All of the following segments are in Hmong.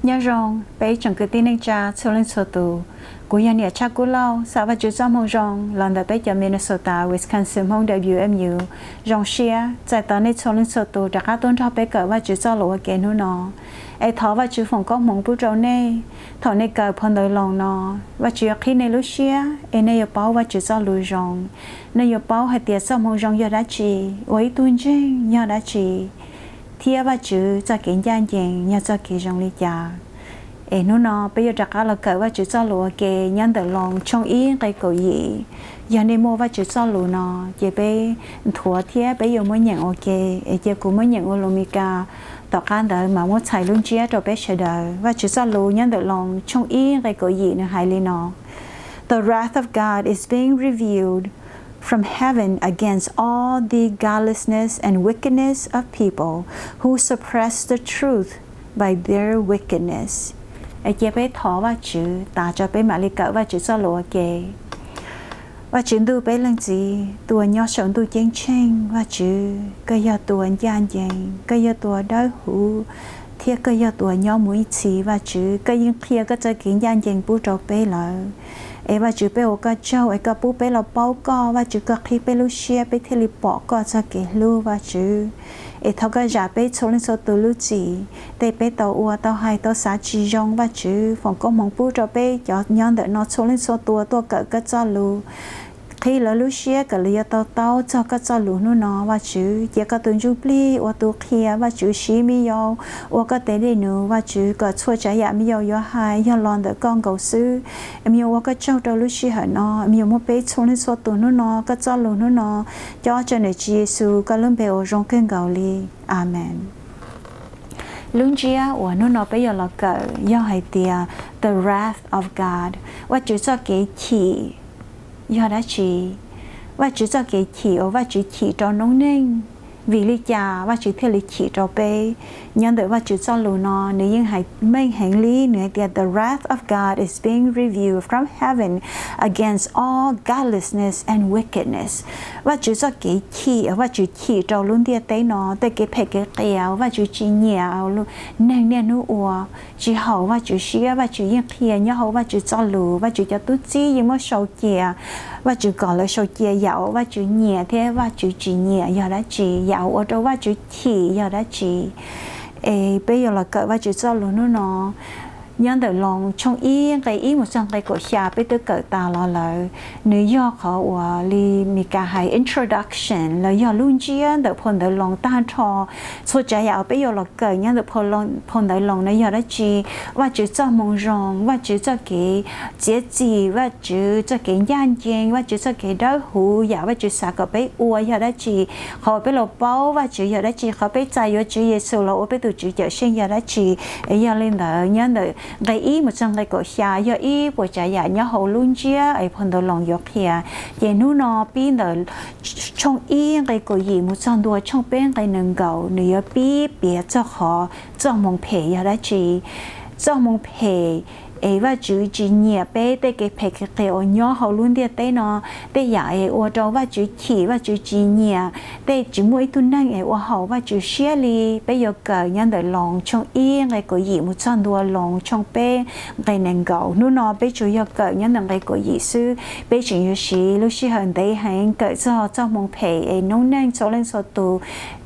Nyob zoo peb tsoom kwv tij neej tsa txhua leej txhua tus. Kuv yog Niam Tshaj Kub Lauj, xa Vajtswv txoj moo zoo los ntawm peb cov Minnesota, Wisconsin Hmoob W M U. Zoo siab txais tos nej txhua leej txhua tus rov qab tuaj nrog peb kawm Vajtswv txoj lus ua ke hnub no. Es thov Vajtswv foom koob hmoov pub rau nej. Thaum nej kawm phau ntawv Loos no, Vajtswv yuav qhib nej lub siab es nej yuav paub Vajtswv txoj lus zoo. Nej yuav paub hais tias txoj moo zoo yog dab tsi, ua ib tug ntseeg yog dab tsi, thiab Vajtswv txoj kev ncaj ncees yog txoj kev zoo li cas. Es hnub no peb yuav rov qab los kawm Vajtswv txoj lus ua ke nyob ntawm Loos tshooj ib nqe kaum yim. Yog nej muaj Vajtswv txoj lus no, ces peb nthuav thiab peb yuav muab nyeem ua ke. Es cia kuv muab nyeem ua lus Mis Kas, tom qab ntawd mas muab txhais lub ntsiab rau peb sawv daws. Vajtswv txoj lus nyob ntawm Loos tshooj ib nqe kaum yim nws hais li no: The wrath of God is being revealed from heaven against all the godlessness and wickedness of people who suppress the truth by their wickedness. Cia peb thov Vajtswv tas tso peb mam li kawm Vajtswv txoj lus ua ke. Vajtswv ntuj peb leej txiv, tus uas nyob saum ntuj ceeb tsheej, Vajtswv, koj yog tus uas ncaj ncees, koj yog tus uas dawb huv, thiab koj yog tus uas nyob mus ib txhis. Vajtswv, koj yeej qhia koj txoj kev ncaj ncees pub rau peb lawm. Es Vajtswv, peb ua koj tsaug es koj pub peb los paub koj. Vajtswv, koj qhib peb lub siab peb thiaj li pom koj txoj kev hlub, Vajtswv. Es thov koj zam peb txhua leej txhua tus lub txim, tej peb tau ua tau hais tau xav tsis zoo, Vajtswv, foom koob hmoov pub rau peb cov nyob ntawm no txhua leej txhua tus tuaj kawm koj txoj lus. Qhib lawv lub siab kom lawv yuav to taub txog koj txoj lus hnub no, Vajtswv. Cia koj tus Ntsuj Plig ua tus qhia, Vajtswv, siv me yaus ua koj tes dej num, Vajtswv, kom txhua tsav yam me yaus yuav hais yog los ntawm koj nkaus xwb. Me nyuam ua koj tsaug rau lub sij hawm no, me nyuam muab peb txhua leej txhua tus hnub no koj txoj lus hnub no cob rau ntawm Tswv Yexus koj lub npe uas zoo kawg nkaus li. Amees. Lub ntsiab uas hnub no peb yuav los kawm yog hais tias the wrath of God, Vajtswv txoj kev chim yog dab tsi? Vajtswv txoj kev chim uas Vajtswv chim rau noob neej. Vim li cas Vajtswv thiaj li chim rau peb? Nyob ntawm Vajtswv txoj lus no nws yeej hais meej heev li, nws hais tias the wrath of God is being revealed from heaven against all godlessness and wickedness. Vajtswv txoj kev chim, Vajtswv chim rau lub ntiaj teb no tej kev phem kev qias, Vajtswv tsis nyiam neeg niaj hnub ua, tsis haum Vajtswv siab. Vajtswv yeej qhia nyob hauv Vajtswv txoj lus, Vajtswv cov tub txib yeej muab sau cia. Vajtswv kom lawv sau cia yam uas Vajtswv nyiam thiab Vajtswv tsis nyiam yog dab tsi, yam uas ua rau Vajtswv chim yog dab tsi. Es peb yuav los kawm Vajtswv txoj lus hnub no nyob ntawm Loos tshooj ib nqe ib mus txog nqe kaum xya peb twb kawm tas los lawm. Nws yog qhov uas li Mis Kas hais introduction los yog lub ntsiab ntawm phau ntawv Loos tag nrho. Txhua tsav yam uas peb yuav los kawm nyob ntawm phau ntawv Loos no yog dab tsi? Vajtswv txoj moo zoo, Vajtswv txoj kev txiav txim, Vajtswv txoj kev ncaj ncees, Vajtswv txoj kev dawb huv, yam Vajtswv xav kom peb ua yog dab tsi? Qhov uas peb los paub Vajtswv yog dab tsi? Qhov peb txais yuav Tswv Yexus los ua peb tus Tswv Cawm Seej yog dab tsi? Es yog li ntawd nyob ntawm nqe ib mus txog nqe kaum xya yog ib puas tsav yam nyob hauv lub ntsiab es phau ntawv Loos yuav qhia. Ces hnub no pib ntawm tshooj ib nqe kaum yim mus txog ntua tshooj peb nqe nees nkaum, nws yuav pib piav txog qhov txoj hmoo phem yog dab tsi. Txoj hmoo phem es Vajtswv tsis nyiam peb tej kev phem kev qias uas nyob hauv lub ntiaj teb no, tej yam es ua rau Vajtswv chim, Vajtswv tsis nyiam, tej tsis muaj ib tug neeg es ua haum Vajtswv siab li. Peb yuav kawm nyob ntawm Loos tshooj ib nqe kaum yim mus txog ntua Loos tshooj peb nqe nees nkaum. Hnub no peb tsuas yog kawm nyob ntawm nqe kaum yim xwb, peb tseem yuav siv lub sij hawm ntev heev kawm txog txoj hmoo phem es noob neej txhua leej txhua tus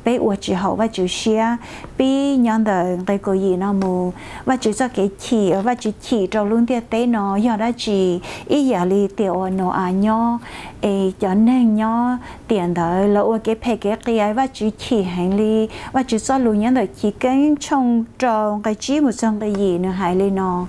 peb ua tsis haum Vajtswv siab. Pib nyob ntawm nqe kaum yim no mus, Vajtswv txoj kev chim uas Vajtswv chim rau lub ntiaj teb no yog dab tsi? Ib yam li tiam uas Nau-as nyob es cov neeg nyob tiam ntawd lawv ua kev phem kev qias, Vajtswv chim heev li. Vajtswv txoj lus nyob ntawm Chiv Keeb tshooj rau nqe tsib mus txog nqe yim nws hais li no: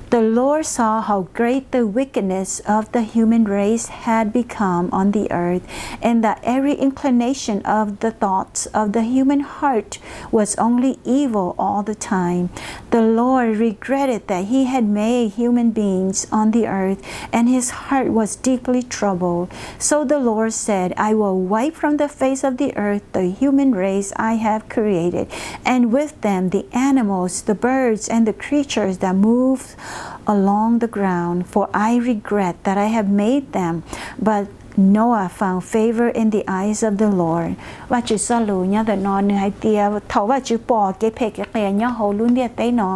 The Lord saw how great the wickedness of the human race had become on the earth, and that every inclination of the thoughts of the human heart was only evil all the time. The Lord regretted that he had made human beings on the earth, and his heart was deeply troubled. So the Lord said, I will wipe from the face of the earth the human race I have created, and with them the animals, the birds, and the creatures that move along the ground, for I regret that I have made them. But Noah found favor in the eyes of the Lord. Vajtswv txoj lus nyob ntawm no nws hais tias thaum Vajtswv pom kev phem kev qias nyob hauv lub ntiaj teb no,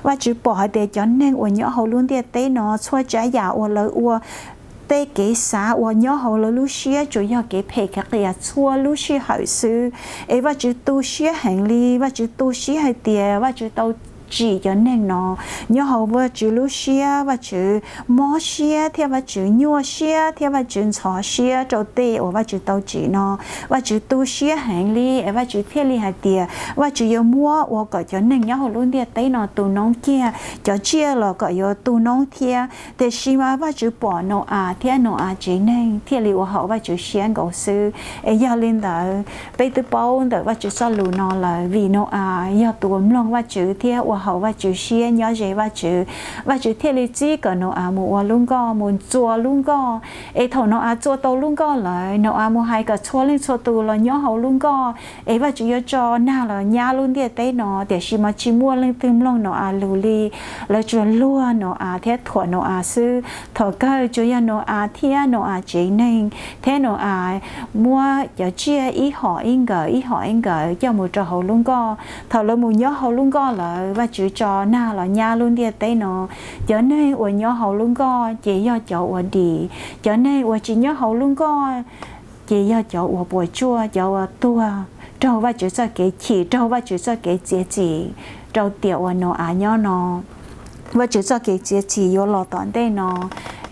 Vajtswv pom hais tias cov neeg uas nyob hauv lub ntiaj teb no txhua tsav yam uas lawv ua, tej kev xav uas nyob hauv lawv lub siab tsuas yog kev phem kev qias txhua lub sij hawm xwb. Es Vajtswv tu siab heev li, Vajtswv tu siab hais tias Vajtswv tau tsim cov neeg no. Nyob hauv Vajtswv lub siab, Vajtswv mob siab thiab Vajtswv nyuaj siab thiab Vajtswv ntxhov siab rau tej uas Vajtswv tau tsim no. Vajtswv tu siab heev li es Vajtswv thiaj li hais tias Vajtswv yuav muab ua kom cov neeg nyob hauv lub ntiaj teb no tu noob kiag, cov tsiaj los kom yuav tu noob thiab. Tiam sis mas Vajtswv pom Nau-as thiab Nau-as tsev neeg thiaj li ua haum Vajtswv siab nkaus xwb. Es yog li ntawd, peb twb paub ntawm Vajtswv txoj lus no lawm, vim Nau-as yog tus uas mloog Vajtswv thiab ua haum Vajtswv siab nyob ze Vajtswv, Vajtswv thiaj li txib kom Nau-as mus ua lub nkoj, mus txua lub nkoj. Es thaum Nau-as txua tau lub nkoj lawm, Nau-as mus hais kom txhua leej txhua tus los nyob hauv lub nkoj, es Vajtswv yuav tso nag los nyab lub ntiaj teb no. Tiam sis mas tsis muaj leej twg mloog Nau-as lus li, lawv tsuas luag Nau-as thiab thuam Nau-as xwb. Thaum kawg tsuas yog Nau-as thiab Nau-as tsev neeg thiab Nau-as muab cov tsiaj ib hom ib nkawm ib hom ib nkawm coj mus rau hauv lub nkoj. Thaum lawv mus nyob hauv lub nkoj lawm, Vajtswv tso nag los nyab lub ntiaj teb no. Cov neeg uas nyob hauv lub nkoj ces yog cov uas dim, cov neeg uas tsis nyob hauv lub nkoj ces yog cov uas puas tsuaj, cov uas tuag raug Vajtswv txoj kev chim, raug Vajtswv txoj kev txiav txim rau tiam uas Nau-as nyob no. Vajtswv txoj kev txiav txim yuav los tom ntej no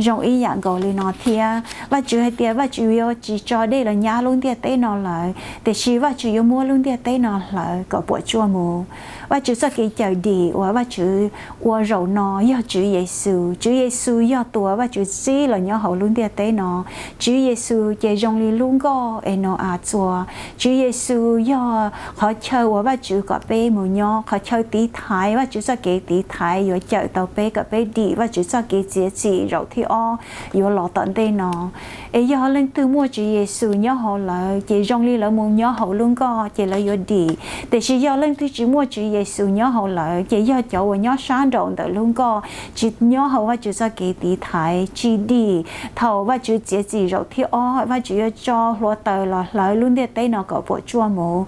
zoo ib yam nkaus li no thiab. Vajtswv hais tias Vajtswv yuav tsis tso dej los nyab lub ntiaj teb no lawm, tiam sis Vajtswv yuav muab lub ntiaj teb no hlawv kom puas tsuaj mus. Vajtswv txoj kev cawm dim uas Vajtswv ua zaum no yog Tswv Yexus. Tswv Yexus yog tus uas Vajtswv txib los nyob hauv lub ntiaj teb no. Tswv Yexus ces zoo li lub nkoj es Nau-as txua. Tswv Yexus yog qhov chaw uas Vajtswv kom peb mus nyob, qhov chaw tiv thaiv, Vajtswv txoj kev tiv thaiv yuav cawm tau peb kom peb dim Vajtswv txoj kev txiav txim zaum thib ob yuav los tom ntej no. Es yog leej twg muaj Tswv Yexus nyob hauv lawv ces zoo li lawv mus nyob hauv lub nkoj ces lawv yuav dim. Tiam sis yog leej twg tsis muaj Tswv Yexus nyob hauv lawv ces yog cov uas nyob sab nraum ntawm lub nkoj, tsis nyob hauv Vajtswv txoj kev tiv thaiv, tsis dim thaum Vajtswv txiav txim zaum thib ob, Vajtswv yuav tso hluav taws los hlawv lub ntiaj teb no kom puas tsuaj mus.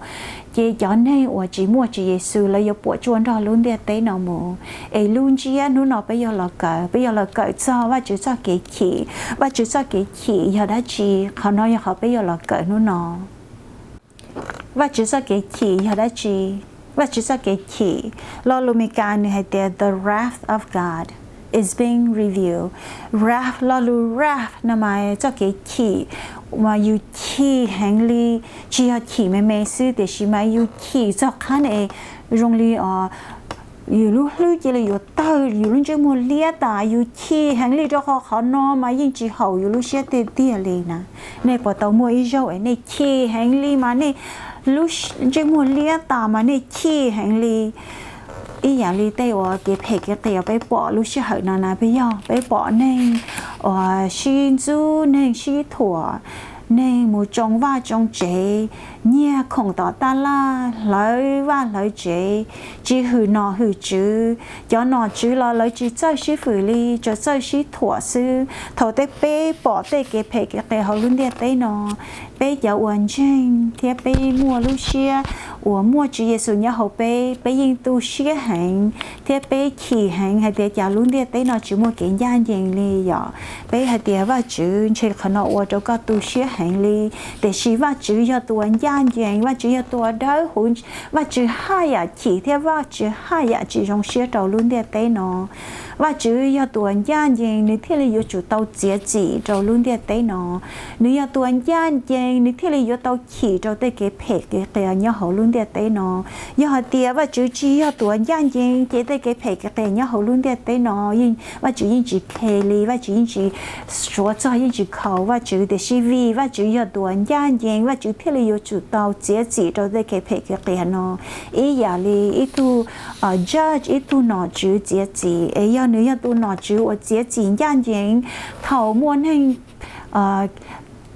Ces cov neeg uas tsis muaj Tswv Yexus lawv yuav puas tsuaj nrog lub ntiaj teb no mus. Es lub ntsiab hnub no peb yuav los kawm, peb yuav los kawm txog Vajtswv txoj kev chim. Vajtswv txoj kev chim yog dab tsi? Qhov no yog qhov peb yuav los kawm hnub no. Vajtswv txoj kev chim yog dab tsi? Vajtswv txoj kev chim, lo lus Meskas nws hais tias the wrath of God is being revealed. Wrath, lo lus wrath no mas txoj kev chim mas yus chim heev li, tsis yog chim me me xwb tiam sis mas yus chim txog qhov ne zoo li yus lub hlwb cia li yuav tawg, yus lub ntsej muag liab tas, yus chim heev li rau qhov qhov no mas yeej tsis haum yus lub siab tiag tiag li na. Nej puas tau muaj ib zaug es nej chim heev li mas nej lub ntsej muag liab tas mas nej chim heev li? Ib yam li tej uas kev phem kev qias peb pom lub sij hawm no na, peb yog peb pom neeg uas sib ntxub, neeg sib thuam, neeg mus tsoo vaj tsoo tsev, nyiag khoom tom taj laj, hlawv vaj hlawv tsev, tsis hwm nom hwm tswv. Cov nom tswv los lawv tsis txawj sib fwm li, tsuas txawj sib thuam xwb. Thaum tej peb pom tej kev phem kev qias hauv lub ntiaj teb no, peb cov uas ntseeg thiab peb muaj lub siab uas muaj Tswv Yexus nyob hauv peb, peb yeej tu siab heev thiab peb chim heev hais tias cas lub ntiaj teb no tsis muaj kev ncaj ncees li yom. Peb hais tias Vajtswv, ntshe qhov no ua rau koj tu siab heev li. Tiam sis Vajtswv yog tus uas ncaj ncees, Vajtswv yog tus uas dawb huv, Vajtswv haj yam chim thiab Vajtswv haj yam tsis zoo siab rau lub ntiaj teb no. Vajtswv yog tus uas ncaj ncees, nws thiaj li yuav tsum tau txiav txim rau lub ntiaj teb no. Nws yog tus uas ncaj ncees, nws thiaj li yuav tau chim rau tej kev phem kev qias nyob hauv lub ntiaj teb no. Yog hais tias Vajtswv tsis yog tus uas ncaj ncees ces tej kev phem kev qias nyob hauv lub ntiaj teb no yeej, Vajtswv yeej tsis khe li, Vajtswv yeej tsis suav txog, yeej tsis khaus Vajtswv. Tiam sis vim Vajtswv yog tus uas ncaj ncees, Vajtswv thiaj li yuav tsum tau txiav txim rau tej kev phem kev qias no. Ib yam li ib tug judge, ib tug nom tswv txiav txim, es yog nws yog tus nom tswv uas txiav txim ncaj ncees, thaum muaj neeg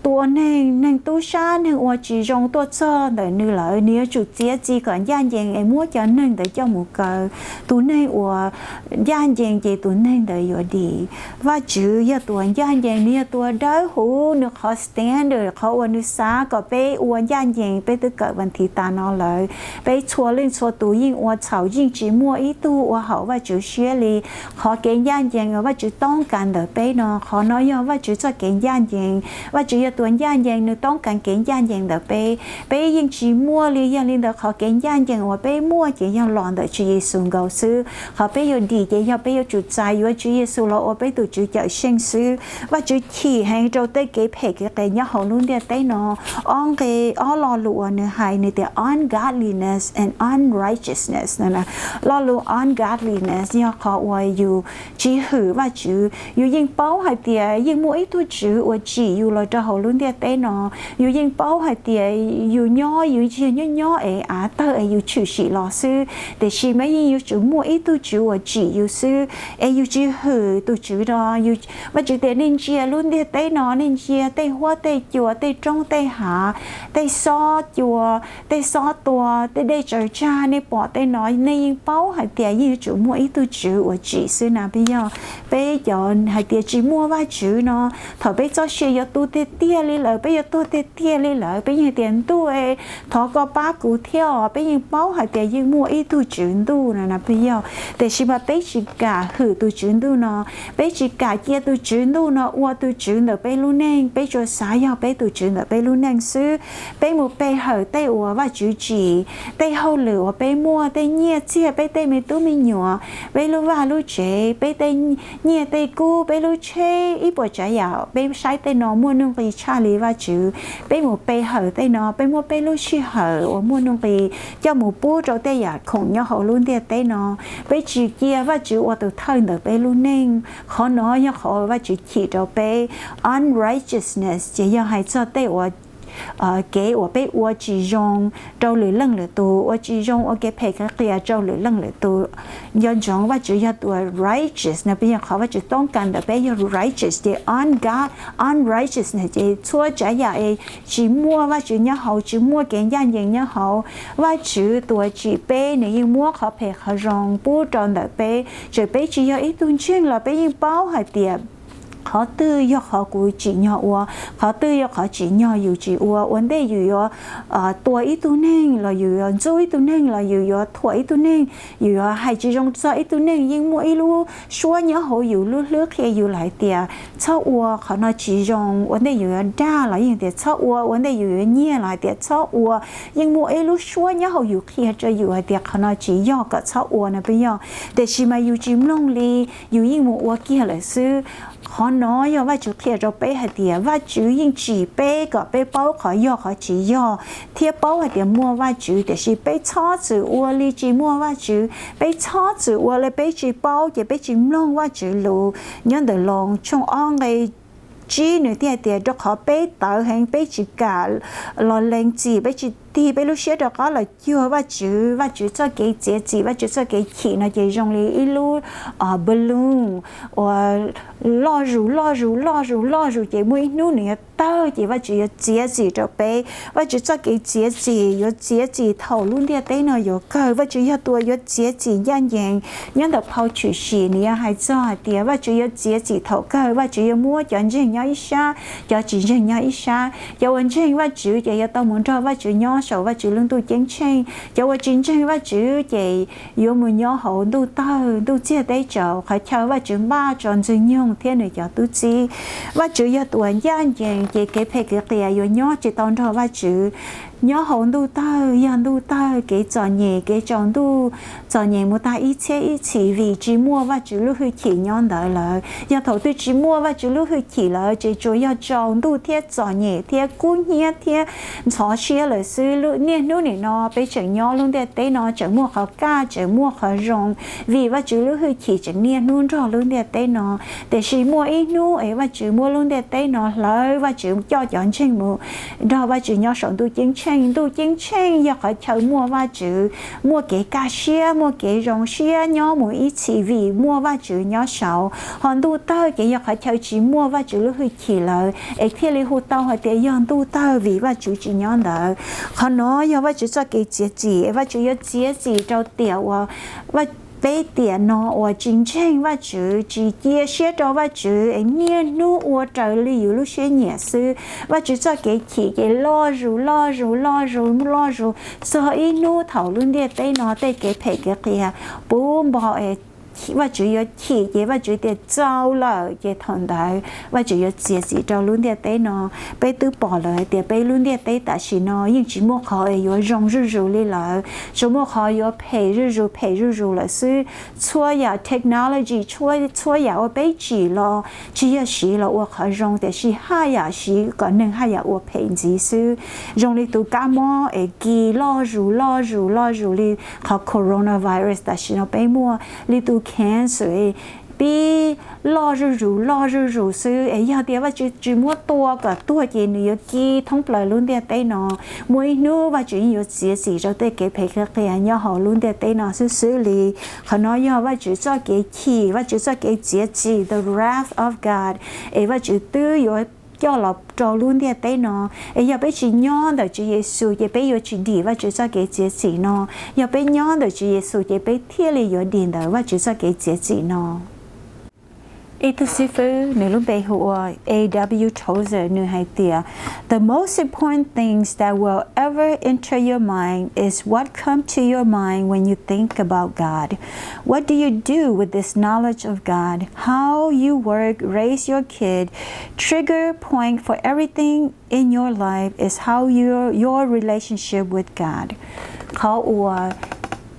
ua neeg, neeg tub sab, neeg ua tsis zoo tuaj txog ntawm nws lawm, nws yuav tsum txiav txim kom ncaj ncees es muab cov neeg ntawd coj mus kaw. Tus neeg uas ncaj ncees ces tus neeg ntawd yuav dim. Vajtswv yog tus uas ncaj ncees, nws yog tus uas dawb huv, nws qhov standard, qhov uas nws xav kom peb ua ncaj ncees, peb twb kawm vas thiv tas no lawm. Peb txhua leej txhua tus yeej ua txhaum, yeej tsis muaj ib tug ua haum Vajtswv siab li. Qhov kev ncaj ncees uas Vajtswv toob kas ntawm peb no, qhov no yog Vajtswv txoj kev ncaj ncees. Vajtswv yog tus ncaj ncees, nws toob kas kev ncaj ncees ntawm peb. Peb yeej tsis muaj li, yog li ntawd qhov kev ncaj ncees uas peb muaj ces yog los ntawm Tswv Yexus nkaus xwb. Qhov peb yuav dim ces yog peb yuav tsum txais yuav Tswv Yexus los ua peb tus Tswv cawm seej xwb. Vajtswv chim heev rau tej kev phem kev qias nyob hauv lub ntiaj teb no. Ob nqe, ob lo lus uas nws hais, nws tias ungodliness and unrighteousness no. Lo lus ungodliness yog qhov uas yus tsis hwm Vajtswv. Yus yeej paub hais tias yeej muaj ib tug Tswv uas tsim yus los rau hauv lub ntiaj teb no. Yus yeej paub hais tias yus nyob, yus tsis yog nyob nyob es av tawg es yus tshwm sim los xwb, tiam sis mas yeej yuav tsum muaj ib tug Tswv uas tsim yus xwb. Es yus tsis hwm tus Tswv no. Vajtswv tias nej ntsia lub ntiaj teb no, nej ntsia tej huab tej cua, tej roob tej hav, tej xob cua, tej xob tua, tej dej tsaws tsag, nej pom tej no, nej yeej paub hais tias yeej yuav tsum muaj ib tug Tswv uas tsim xwb na. Peb yog, peb cov hais tias tsis muaj Vajtswv no, thaum peb txoj sia yuav tu tiag tiag li lawm, peb yuav tuag tiag tiag li lawm, peb yeej hais tias ntuj, thov koj pab kuv thiab os. Peb yeej paub hais tias yeej muaj ib tug Tswv ntuj no na peb yog, tiam sis mas peb tsis kam hwm tus Tswv ntuj no. Peb tsis kam cia tus Tswv ntuj no ua tus Tswv ntawm peb lub neej, peb tsuas xav yog peb tus Tswv ntawm peb lub neej xwb. Peb mus pe hawm tej uas Vajtswv tsim, tej hauj lwm uas peb muaj, tej nyiaj txiag, peb tej me tub me nyuam, peb lub vaj lub tsev, peb tej nyiaj tej kub, peb lub tsheb, ib puas tsav yam, peb saib tej no muaj nuj nqis tshaj li Vajtswv. Peb mus pe hawm tej no, peb muab peb lub sij hawm uas muaj nuj nqis coj mus pub rau tej yam khoom nyob hauv lub ntiaj teb no. Peb tsis cia Vajtswv ua tus thawj ntawm peb lub neej. Qhov no yog qhov uas Vajtswv chim rau peb. Unrighteousness ces yog hais txog tej uas kev uas peb ua tsis zoo rau lwm leej lwm tus, ua tsis zoo, ua kev phem kev qias rau lwm leej lwm tus. Nco ntsoov Vajtswv yog tus righteous no, peb yog qhov Vajtswv toob kas ntawm peb yog righteous, ces unrighteousness ces txhua tsav yam es tsis muaj Vajtswv nyob hauv, tsis muaj kev ncaj ncees nyob hauv. Vajtswv tus uas tsim peb, nws yeej muab qhov phem qhov zoo pub rau ntawm peb, txawm peb tsis yog ib tug ntseeg los peb yeej paub hais tias qhov twg yog qhov kuv tsim nyog ua, qhov twg yog qhov tsim nyog yus tsis ua. Ua ntej yus yuav tua ib tug neeg los yus yuav ntxub ib tug neeg los yus yuav thuam ib tug neeg, yus yuav hais tsis zoo txog ib tug neeg, yeej muaj ib lub suab nyob hauv yus lub hlwb qhia yus lawm hais tias txhob ua qhov no tsis zoo. Ua ntej yus yuav dag los yeej tias txhob ua, ua ntej yus yuav nyiag los hais tias txhob ua. Yeej muaj ib lub suab nyob hauv yus qhia rau yus hais tias qhov no tsis yog, kom txhob ua no peb yog. Tiam sis mas yus tsis mloog li, yus yeej mus ua kiag lawm xwb. Qhov no yog Vajtswv qhia rau peb hais tias Vajtswv yeej tsim peb kom peb paub qhov yog qhov tsis yog, thiab paub hais tias muaj Vajtswv, tiam sis peb txhob txwm ua li tsis muaj Vajtswv. Peb txhob txwm ua li peb tsis paub, ces peb tsis mloog Vajtswv lus. Nyob ntawm Loos tshooj ob nqe tsib nws thiaj tias, rau qhov peb tawv heev, peb tsis kam los lees txim, peb tsis tig peb lub siab rov qab los cuag Vajtswv. Vajtswv txoj kev txiav txim, Vajtswv txoj kev chim no ces zoo li ib lub balloon uas loj zus loj zus loj zus loj zus, ces muaj ib hnub nws yuav tawg, ces Vajtswv yuav txiav txim rau peb. Vajtswv txoj kev txiav txim yuav txiav txim thaum lub ntiaj teb no yuav kawg. Vajtswv yog tus yuav txiav txim ncaj ncees. Nyob ntawm phau Tshwm Sim nws yuav hais txog hais tias Vajtswv yuav txiav txim thaum kawg, Vajtswv yuav muab cov ntseeg nyob ib sab, cov tsis ntseeg nyob ib sab. Cov uas ntseeg Vajtswv ces yuav tau mus nrog Vajtswv nyob saum Vajtswv lub ntuj ceeb tsheej. Cov uas tsis ntseeg Vajtswv ces yuav mus nyob hauv ntuj tawg, ntuj txiag teb tsaus, qhov chaw Vajtswv npaj tso Ntxwg Nyoog thiab nws cov tub txib. Vajtswv yog tus uas ncaj ncees, ces kev phem kev qias yuav nyob tsis tau nrog Vajtswv. Nyob hauv ntuj tawg yog ntuj tawg, kev txom nyem, kev tsaus ntuj txom nyem mus tag ib txhiab ib txhis vim tsis muaj Vajtswv lub hwj chim nyob ntawd lawm. Yog thaum twg tsis muaj Vajtswv lub hwj chim lawm ces tsuas yog tsaus ntuj thiab txom nyem thiab kub hnyiab thiab ntxhov siab lawm xwb. Niaj hnub nim no peb tseem nyob lub ntiaj teb no tseem muaj qhov kaj, tseem muaj qhov zoo, vim Vajtswv lub hwj chim tseem niaj hnub nrog lub ntiaj teb no. Tiam sis muaj ib hnub es Vajtswv muab lub ntiaj teb no hlawv, Vajtswv coj cov ntseeg mus nrog Vajtswv nyob saum ntuj ceeb Ntuj Ceeb Tsheej yog qhov chaw muaj Vajtswv, muaj kev kaj siab, muaj kev zoo siab nyob mus ib txhis vim muaj Vajtswv nyob saud. Ho ntuj tawg ces yog qhov chaw tsis muaj Vajtswv lub hwj chim lawm, es thiaj li hu tau hais tias yog ntuj tawg vim Vajtswv tsis nyob ntawd. Qhov no yog Vajtswv txoj kev txiav txim, es Vajtswv yuav txiav txim rau tiam uas peb tiam no uas tsis ntseeg Vajtswv, tsis cia siab rau Vajtswv, es niaj hnub ua raws li yus lub siab nyiam xwb. Vajtswv txoj kev chim ces loj zus loj zus loj zus loj zus, txog ib hnub thaum lub ntiaj teb no tej kev phem kev qias puv npo, Vajtswv yuav chim ces Vajtswv tias txaus lawm, ces thaum ntawd Vajtswv yuav txiav txim rau lub ntiaj teb no. Peb twb pom lawm hais tias peb lub ntiaj teb tam sim no yeej tsis muaj qhov es yuav zoo zuj zus li lawm, tsuas muaj qhov yuav phem zuj zus phem zuj zus lawm xwb. Txhua yam technology, txhua yam uas peb tsim los tsis yog siv los ua qhov zoo, tiam sis haj yam siv kom neeg haj yam ua phem ntxiv xwb. Zoo li tus kab mob es kis loj zus loj zus loj zus li qhov coronavirus tam sim no peb muaj, li tus cancer pib loj zuj zus loj zuj zus xwb. Es yog tias Vajtswv tsis muab tua kom tuag ces nws yuav kis thoob plaws lub ntiaj teb no. Muaj ib hnub Vajtswv yeej yuav txiav txim rau tej kev phem kev qias nyob hauv lub ntiaj teb no xwb xwb li. Qhov no yog Vajtswv txoj kev chim, Vajtswv txoj kev txiav txim, the wrath of God, es Vajtswv twb yuav coj los rau lub ntiaj teb no. Es yog peb tsis nyob ntawm Tswv Yexus ces peb yuav tsis dim Vajtswv txoj kev txiav txim no. Yog peb nyob ntawm Tswv Yexus ces peb thiaj li yuav dim ntawm Vajtswv txoj kev txiav txim no. Ib tug xib fwb, nws lub npe hu ua A W Tozer, nws hais tias, the most important things that will ever enter your mind is what come to your mind when you think about God. What do you do with this knowledge of God? How you work, raise your kid, trigger point for everything in your life is how your, your relationship with God. Qhov uas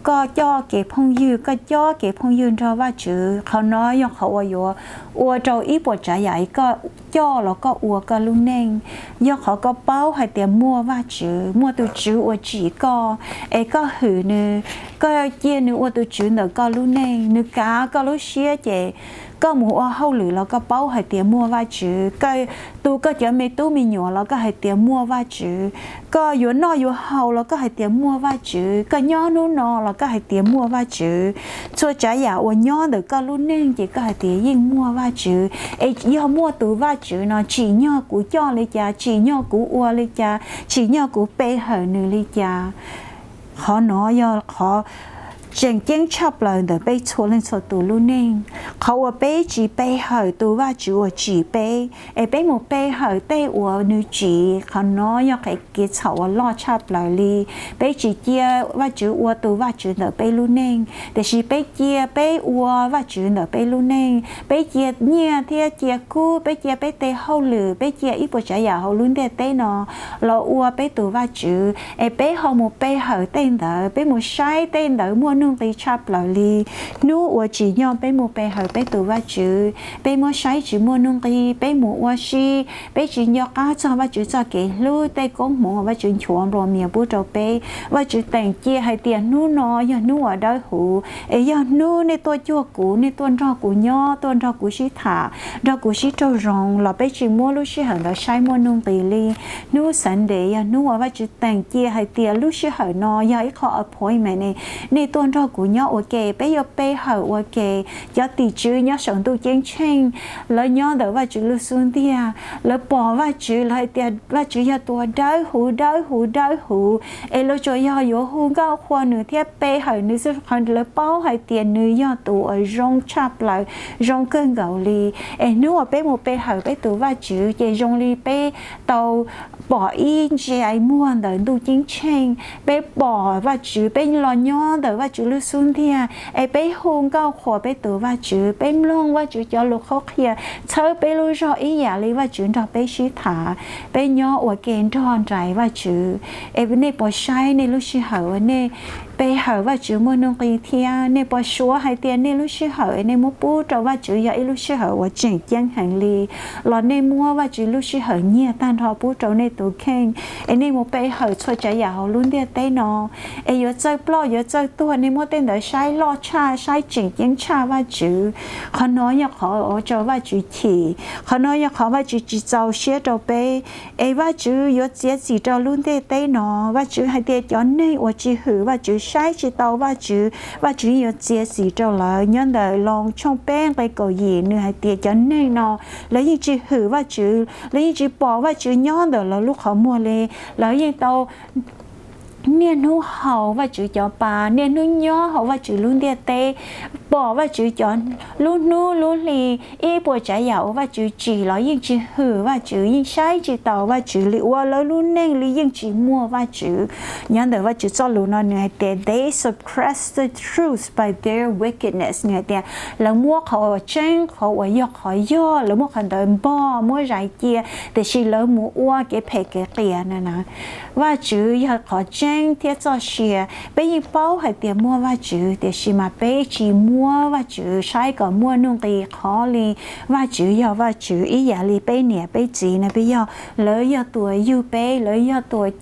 koj coj kev phooj ywg, koj coj kev phooj ywg nrog Vajtswv, qhov no yog qhov uas yuav ua rau ib puas tsav yam koj coj los koj ua koj lub neej. Yog qhov koj paub hais tias muaj Vajtswv, muaj tus Tswv uas tsim koj, es koj hwm nws, koj cia nws ua tus Tswv ntawm koj lub neej, nws kav koj lub siab ces koj mus ua hauj lwm los koj paub hais tias muaj Vajtswv, koj tu koj cov me tub me nyuam los koj hais tias muaj Vajtswv, koj yuav noj yuav haus los koj hais tias muaj Vajtswv, koj nyob hnub no los koj hais tias muaj Vajtswv. Txhua tsav yam uas nyob ntawm koj lub neej ces koj hais tias yeej muaj Vajtswv. Es yog muaj tus Vajtswv no tsim nyog kuv coj li cas, tsim nyog kuv ua li cas, tsim nyog kuv pe hawm nws li cas. Qhov no yog qhov tseem ceeb tshaj plaws ntawm peb txhua leej txhua tus lub neej. Qhov uas peb tsis pe hawm tus Vajtswv uas tsim peb, es peb mus pe hawm tej uas nws tsim, qhov no yog qhov kev txhaum uas loj tshaj plaws li. Peb tsis cia Vajtswv ua tus Vajtswv ntawm peb lub neej, tiam sis peb cia peb ua Vajtswv ntawm peb lub neej. Peb cia nyiaj thiab cia kub, peb cia peb tej hauj lwm, peb cia ib puas tsav yam hauv lub ntiaj teb no los ua peb tus Vajtswv, es peb ho mus pe hawm tej ntawd, peb mus saib tej ntawd muaj nuj nqis tshaj plaws li. Hnub uas tsim nyog peb mus pe hawm peb tus Vajtswv, peb muab saib tsis muaj nuj nqis, peb mus ua si, peb tsis nco qab txog Vajtswv txoj kev hlub, tej koob hmoov uas Vajtswv nchuav nplua mias pub rau peb. Vajtswv teem cia hais tias hnub no yog hnub uas dawb huv, es yog hnub nej tuaj cuag kuv, nej tuaj nrog kuv nyob, tuaj nrog kuv sib tham, nrog kuv sib raug zoo los peb tsis muab lub sij hawm ntawd saib muaj nuj nqis li. Hnub Sunday yog hnub uas Vajtswv teem cia hais tias lub sij hawm no yog ib qho appointment, nej tuaj nrog kuv nyob ua ke, peb yuav pe hawm ua ke. Cov tim tswv nyob saum ntuj ceeb tsheej, lawv nyob ntawm Vajtswv lub xub ntiag, lawv pom Vajtswv, lawv hais tias Vajtswv yog tus uas dawb huv dawb huv dawb huv, es lawv tsuas yog yuav hu nkauj qhuas nws thiab pe hawm nws xwb, qhov lawv paub hais tias nws yog tus uas zoo tshaj plaws, zoo kawg nkaus li. Es hnub uas peb mus pe hawm peb tus Vajtswv ces zoo li peb tau pom ib ntsis muag ntawm ntuj ceeb tsheej, peb pom Vajtswv, peb los nyob ntawm Vajtswv lub xub ntiag, es peb hu nkauj qhuas peb tus Vajtswv, peb mloog Vajtswv cov lus qhuab qhia, txhawb peb lub zog ib yam li Vajtswv nrog peb sib tham, peb nyob ua ke nrog nraim Vajtswv. Es nej puas saib nej lub sij hawm uas nej pe hawm Vajtswv muaj nuj nqis thiab. Nej puas suav hais tias nej lub sij hawm nej muab pub rau Vajtswv yog ib lub sij hawm uas tseem ceeb heev li, los nej muab Vajtswv lub sij hawm nyiag tag nrho pub rau nej tus kheej, es nej mus pe hawm txhua tsav yam hauv lub ntiaj teb no, es yuav txawj ploj yuav txawj tuag, nej muab tej ntawd saib loj tshaj, saib tseem ceeb tshaj Vajtswv? Qhov no yog qhov ua rau Vajtswv chim, qhov no yog qhov Vajtswv tsis txaus siab rau peb. Es Vajtswv yuav txiav txim rau lub ntiaj teb no. Vajtswv hais tias cov neeg uas tsis hwm Vajtswv, saib tsis taus Vajtswv, Vajtswv yuav txiav txim rau lawv. Nyob ntawm Loos tshooj peb nqe kaum yim, nws hais tias cov neeg no, lawv yeej tsis hwm Vajtswv, lawv yeej tsis pom Vajtswv nyob ntawm lawv lub qhov muag li. Lawv yeej tau niaj hnub haus Vajtswv cov pa, niaj hnub nyob hauv Vajtswv lub ntiaj teb, pom Vajtswv cov lub hnub lub hli, ib puas tsav yam uas Vajtswv tsim los yeej tsis hwm Vajtswv, yeej saib tsis taus Vajtswv li, ua lawv lub neej li yeej tsis muaj Vajtswv. Nyob ntawm Vajtswv txoj lus no nws hais tias they suppress the truth by their wickedness, nws hais tias lawv muab qhov uas tseeb, qhov uas yog qhov yog, lawv muab qhov ntawd npog muab zais cia, tiam sis lawv mus ua kev phem kev qias na. Vajtswv yog qhov tseeb thiab txoj sia. Peb yeej paub hais tias muaj Vajtswv, tiam sis mas peb tsis muab Vajtswv saib kom muaj nuj nqis qhov li. Vajtswv yog Vajtswv ib yam li peb niam peb txiv no, peb yog, lawv yog tus uas yug peb, lawv yog tus uas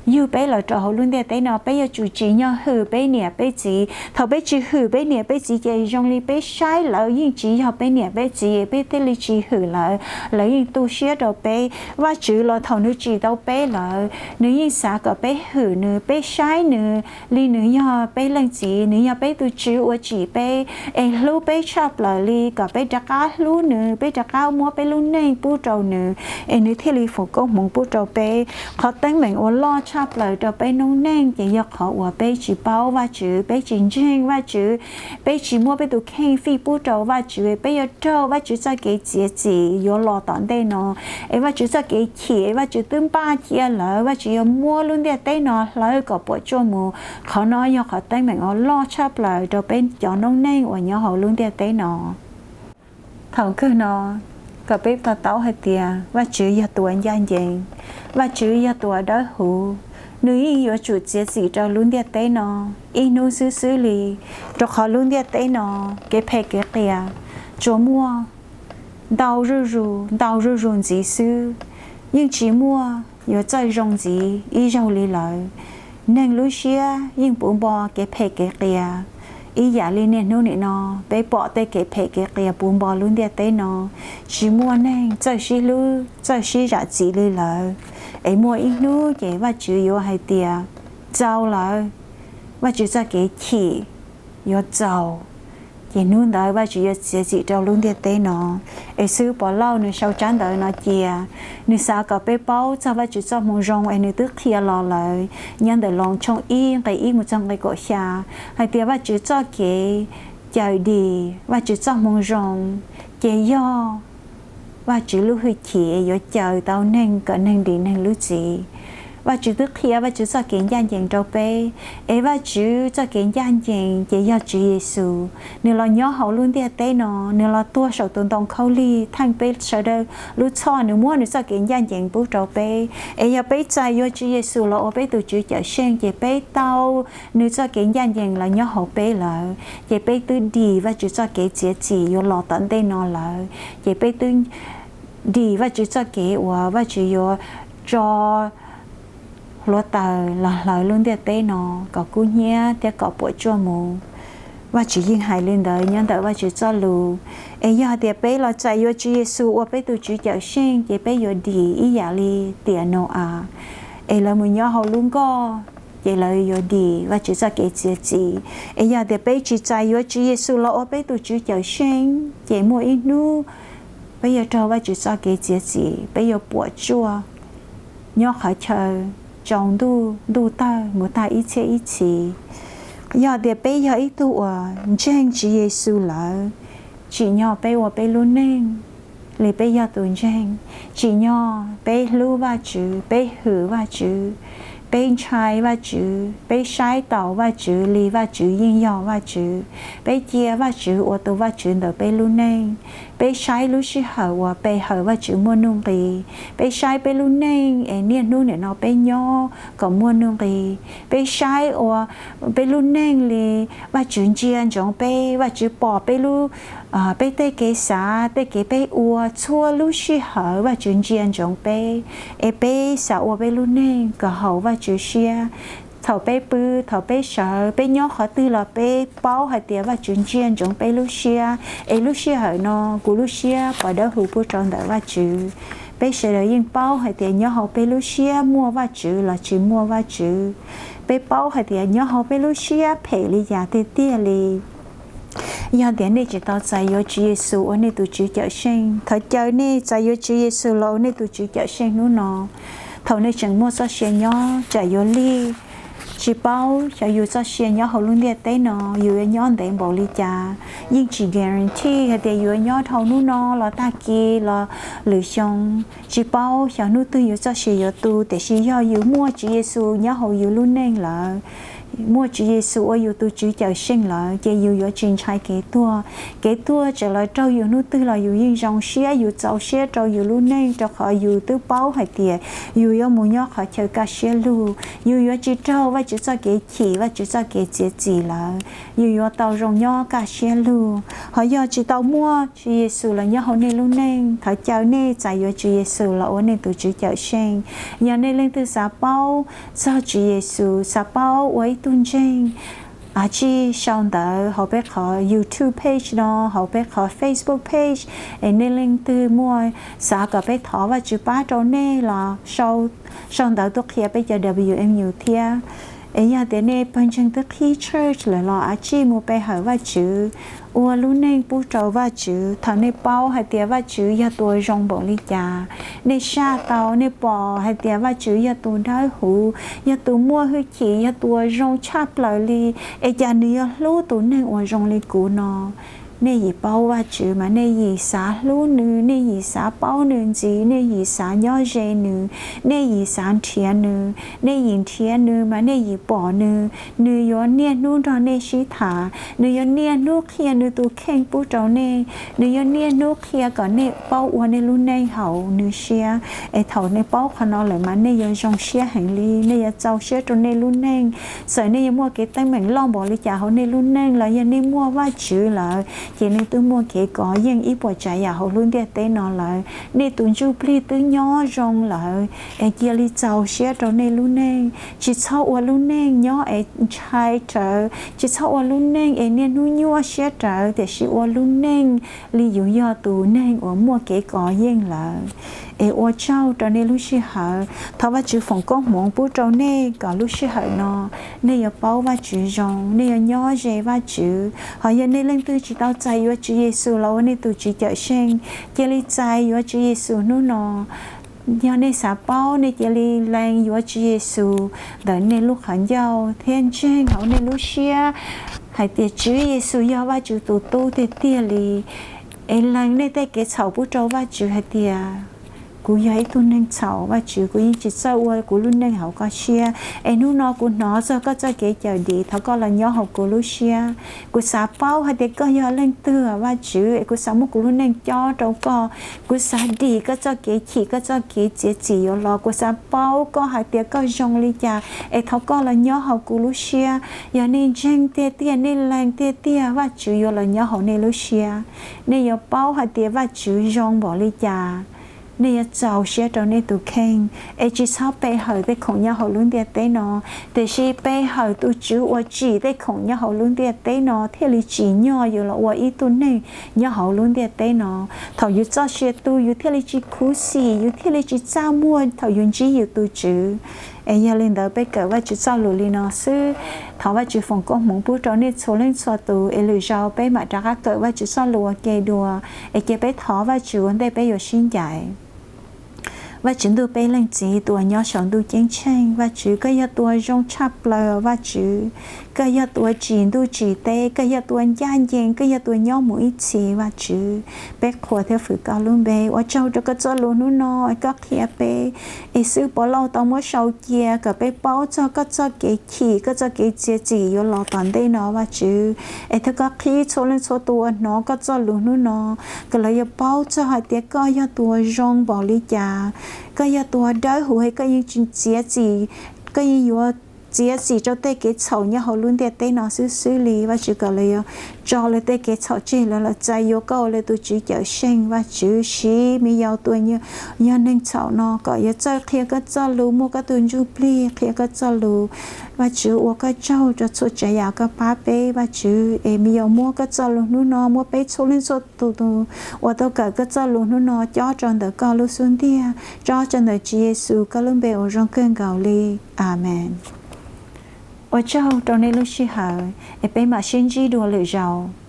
yug peb los rau hauv lub ntiaj teb no. Peb yuav tsum tsim nyog hwm peb niam peb txiv. Thaum peb tsis hwm peb niam peb txiv ces zoo li peb saib lawv yeej tsis yog peb niam peb txiv, peb thiaj li tsis hwm lawv, lawv yeej tu siab rau peb. Vajtswv los thaum nws tsim tau peb lawm, nws yeej xav kom peb hwm nws, peb saib nws li nws yog peb leej txiv, nws yog peb tus Tswv uas tsim peb, es hlub peb tshaj plaws li, kom peb rov qab hlub nws, peb rov qab muab peb lub neej pub rau nws, es nws thiaj li foom koob hmoov pub rau peb. Qhov teeb meem uas loj tshaj plaws rau peb noob neej ces yog qhov uas peb tsis paub Vajtswv, peb tsis ntseeg Vajtswv, peb tsis muab peb tus kheej fij pub rau Vajtswv, peb yuav raug Vajtswv txoj kev txiav txim yuav los tom ntej no. Es Vajtswv txoj kev chim, Vajtswv twb npaj cia lawm, Vajtswv yuav muab lub ntiaj teb no hlawv kom puas tsuaj mus. Qhov no yog qhov teeb meem uas loj tshaj plaws rau peb cov noob neej uas nyob hauv lub ntiaj teb no. Thaum kawg no, kom peb to taub hais tias Vajtswv yog tus uas ncaj ncees, Vajtswv yog tus uas dawb huv, nws yeej yuav tsum txiav txim rau lub ntiaj teb no ib hnub xwb xwb li, rau qhov lub ntiaj teb no kev phem kev qias tsuas muaj ntau zuj zus, ntau zuj zus ntxiv xwb, yeej tsis muaj yuav txawj zoo ntxiv ib zaug li lawm. Neeg lub siab yeej puv npo kev phem kev qias, ib yam li niaj hnub nim no peb pom tej kev phem kev qias puv npo lub ntiaj teb no. Tsis muaj neeg txawj sib hlub, txawj sib zam txim li lawm, es muaj ib hnub ces Vajtswv yuav hais tias txaus lawm, Vajtswv txoj kev chim yuav txaus, ces hnub ntawd Vajtswv yuav txiav txim rau lub ntiaj teb no. Es xib hwb Povlauj nws sau tsab ntawv no cia, nws xav kom peb paub txog Vajtswv txoj hmoo zoo es nws twb qhia los lawm nyob ntawm Loos tshooj ib nqe ib mus txog nqe kaum xya, hais tias Vajtswv txoj kev cawm dim, Vajtswv txoj hmoo zoo, ces yog Vajtswv lub hwj chim yuav cawm tau neeg kom neeg dim neeg lub txim. Vajtswv twb qhia Vajtswv txoj kev ncaj ncees rau peb, es Vajtswv txoj kev ncaj ncees ces yog Tswv Yexus, nws los nyob hauv lub ntiaj teb no, nws los tuag saum tus ntoo khaub lig theej peb sawv daws lub txhoj, nws muab nws txoj kev ncaj ncees pub rau peb. Es yog peb txais yuav Tswv Yexus los ua peb tus Tswv Cawmseej ces peb tau nws txoj kev ncaj ncees los nyob hauv peb lawm, ces peb twb dim Vajtswv txoj kev txiav txim yuav los tom ntej no lawm, ces peb twb dim Vajtswv txoj kev uas Vajtswv yuav tso hluav taws los hlawv lub ntiaj teb no kom kub hnyiab thiab kom puas tsuaj mus. Vajtswv yeej hais li ntawd nyob ntawm Vajtswv txoj lus. Es yog tias peb los txais yuav Tswv Yexus ua peb tus Tswv Cawmseej ces peb yuav dim ib yam li tiam Nau-as, es lawv mus nyob hauv lub nkoj, ces lawv yuav dim Vajtswv txoj kev txiav txim. Es yog tias peb tsis txais yuav Tswv Yexus los ua peb tus Tswv Cawmseej ces muaj ib hnub peb yuav raug Vajtswv txoj kev txiav txim, peb yuav puas tsuaj nyob qhov chaw tsaus ntuj, ntuj tawg mus tag ib txhiab ib txhis. Yog tias peb yog ib tug uas ntseeg Tswv Yexus lawm, tsim nyog peb ua peb lub neej li peb yog tus ntseeg, tsim nyog peb hlub Vajtswv, peb hwm Vajtswv, Peb ntshai Vajtswv, peb saib taus Vajtswv li Vajtswv yeej yog Vajtswv. Peb cia Vajtswv ua tus Vajtswv ntawm peb lub neej. Peb saib lub sij hawm uas pe hawm Vajtswv muaj nuj nqis. Peb saib peb lub neej es niaj hnub nim no peb nyob kom muaj nuj nqis. Peb saib ua peb lub neej li Vajtswv ntsia ntsoov peb, Vajtswv pom peb lub, peb tej kev xav, tej kev peb ua, txhua lub sij hawm Vajtswv ntsia ntsoov peb. Es peb xav ua peb lub neej kom haum Vajtswv siab. Thaum peb pw, thaum peb sawv, peb nyob qhov twg los peb paub hais tias Vajtswv ntsia ntsoov peb lub siab. Es lub sij hawm no kuv lub siab puas dawb huv pub rau ntawm Vajtswv? Peb sawv daws yeej paub hais tias nyob hauv peb lub siab muaj Vajtswv los tsis muaj Vajtswv. Peb paub hais tias nyob hauv peb lub siab phem li cas tiag tiag li. Yog tias nej tsis tau txais yuav Tswv Yexus ua nej tus Tswv Cawmseej, thov caw nej txais yuav Tswv Yexus los ua nej tus Tswv Cawmseej hnub no. Thaum nej tseem muaj txoj sia nyob, tsam yuav lig, tsis paub xyov yus txoj sia nyob hauv lub ntiaj teb no yus yuav nyob ntev npaum li cas. Yeej tsis guarantee hais tias yuav nyob dhau hnub no los tag kis los lwm xyoo. Tsis paub xyov hnub twg yus txoj sia yuav tu, tiam sis yog yus muaj Tswv Yexus nyob hauv yus lub neej lawm, muaj Tswv Yexus ua yus tus Tswv Cawmseej lawm, ces yus yuav tsis ntshai kev tuag. Kev tuag txawm los raug yus hnub twg los yus yeej zoo siab, yus txaus siab rau yus lub neej, rau qhov yus twb paub hais tias yus yuav mus nyob qhov chaw kaj siab lug. Yus yuav tsis raug Vajtswv txoj kev chim, Vajtswv txoj kev txiav txim lawm. Yus yuav tau zoo nyob kaj siab lug. Ho yog tsis tau muaj Tswv Yexus los nyob hauv nej lub neej, thov caw nej txais yuav Tswv Yexus los ua nej tus Tswv Cawmseej. Yog nej leej twg xav paub txog Tswv Yexus, xav paub ua ib tug ntseeg, tsij sau ntawv hauv peb qhov YouTube page no, hauv peb qhov Facebook page. Es nej leej twg muaj xav kom peb thov Vajtswv pab rau nej los sau ntawv tuaj qhia peb cov W M U thiab. Es yog tias nej pawg ntseeg twb qhib church lawm los tsij mus pe hawm Vajtswv, ua lub neej pub rau Vajtswv. Thaum nej paub hais tias Vajtswv yog tus uas zoo npaum li cas, nej saj tau, nej pom hais tias Vajtswv yog tus dawb huv, yog tus muaj hwj chim, yog tus uas zoo tshaj plaws li, es cas nws yuav hlub tus neeg uas zoo li kuv no? Nej yim paub Vajtswv mas nej yim xav hlub nws, nej yim xav paub nws ntxiv, nej yim xav nyob ze nws, nej yim xav nrhiav nws, nej yim nrhiav nws mas nej yim pom nws. Nws yuav niaj hnub nrog nej sib tham, nws yuav niaj hnub qhia nws tus kheej pub rau nej, nws yuav niaj hnub qhia kom nej paub ua nej lub neej haum nws siab. Es thaum nej paub qhov no lawm mas nej yuav zoo siab heev li, nej yuav txaus siab rau nej lub neej. Txawm nej yuav muaj kev teeb meem loj npaum li cas hauv nej lub neej los yog nej muaj Vajtswv lawm, ces nej twb muaj kev kov yeej ib puas tsav yam hauv lub ntiaj teb no lawm. Nej tus ntsuj plig twb nyob zoo lawm, es cia li txaus siab rau nej lub neej. Tsis txhob ua lub neej nyob es ntshai rawv, tsis txhob ua lub neej es niaj hnub nyuaj siab rawv, tiam sis ua lub neej li yus yog tus neeg uas muaj kev kov yeej lawm. Es ua tsaug rau nej lub sij hawm, thov Vajtswv foom koob hmoov pub rau nej kom lub sij hawm no nej yuav paub Vajtswv zoo, nej yuav nyob ze Vajtswv. Ho yog nej leej twg tsis tau txais yuav Tswv Yexus los ua nej tus Tswv Cawmseej, cia li txais yuav Tswv Yexus hnub no. Yog nej xav paub, nej cia li lees yuav Tswv Yexus ntawm nej lub qhov ncauj thiab ntseeg hauv nej lub siab hais tias Tswv Yexus yog Vajtswv tus Tub tiag tiag li. Es lees nej tej kev txhaum pub rau Vajtswv hais tias, kuv yog ib tug neeg txhaum, Vajtswv, kuv yeej tsis txawj ua kuv lub neej haum koj siab. Es hnub no kuv hnov txog koj txoj kev cawm dim, thov koj los nyob hauv kuv lub siab. Kuv xav paub hais tias koj yog leej twg, Vajtswv, es kuv xav muab kuv lub neej cob rau koj. Kuv xav dim koj txoj kev chim, koj txoj kev txiav txim yuav los. Kuv xav paub koj hais tias koj zoo li cas, es thov koj los nyob hauv kuv lub siab. Yog nej ntseeg tiag tiag, nej lees tiag tiag, Vajtswv yuav los nyob hauv nej lub siab. Nej yuav paub hais tias Vajtswv zoo npaum li cas. Nej yuav txaus siab rau nej tus kheej, es tsis txhob pe hawm tej khoom nyob hauv lub ntiaj teb no, tiam sis pe hawm tus Tswv uas tsim tej khoom nyob hauv lub ntiaj teb no thiaj li tsim nyog yus los ua ib tug neeg nyob hauv lub ntiaj teb no. Thaum yus txoj sia tu, yus thiaj li tsis khuv xim, yus thiaj li tsis txaj muag thaum yus ntsib yus tus Tswv. Es yog li ntawd peb kawm Vajtswv txoj lus li no xwb. Thov Vajtswv foom koob hmoov pub rau nej txhua leej txhua tus, es lwm zaus peb mam rov qab kawm Vajtswv txoj lus ua ke dua. Es cia peb thov Vajtswv ua ntej peb yuav sib ncaim. Vajtswv ntuj, peb Leej Txiv tus uas nyob saum ntuj ceeb tsheej, Vajtswv, koj yog tus uas zoo tshaj plaws, Vajtswv. Koj yog tus uas tsim ntuj tsim teb, koj yog tus uas ncaj ncees, koj yog tus uas nyob mus ib txhis Vajtswv. Peb qhuas thiab fwm koj lub npe. Ua tsaug rau koj txoj lus hnub no, koj qhia peb es xib hwb Pov Lauj tau muab sau cia kom peb paub txog koj txoj kev chim, koj txoj kev txiav txim yuav los tom ntej no Vajtswv. Es thov koj qhib txhua leej txhua tus uas hnov koj txoj lus hnub no, kom lawv yuav paub txog hais tias koj yog tus uas zoo npaum li cas, koj yog tus uas dawb huv, koj yeej txiav txim, koj yeej yuav txiav txim rau tej kev txhaum nyob hauv lub ntiaj teb no xwb xwb li. Vajtswv, kom lawv yuav tso lawv tej kev txhaum tseg, lawv los txais yuav koj ua lawv tus Tswv Cawmseej. Vajtswv, siv me yaus tus uas yog neeg txhaum no kom yuav txawj qhia koj txoj lus, muaj koj tus ntsuj plig qhia koj txoj lus. Vajtswv, ua koj tsaug rau txhua tsav yam koj pab peb Vajtswv. Es me yaus muab koj txoj lus hnub no, muab peb txhua leej txhua tus uas tau kawm koj txoj lus hnub no cob rau ntawm koj lub xub ntiag, cob rau ntawm Tswv Yexus koj lub npe uas zoo kawg nkaus li. Amees. Ua tsaug rau nej lub sij hawm, es peb mam sib ntsib dua lwm zaus.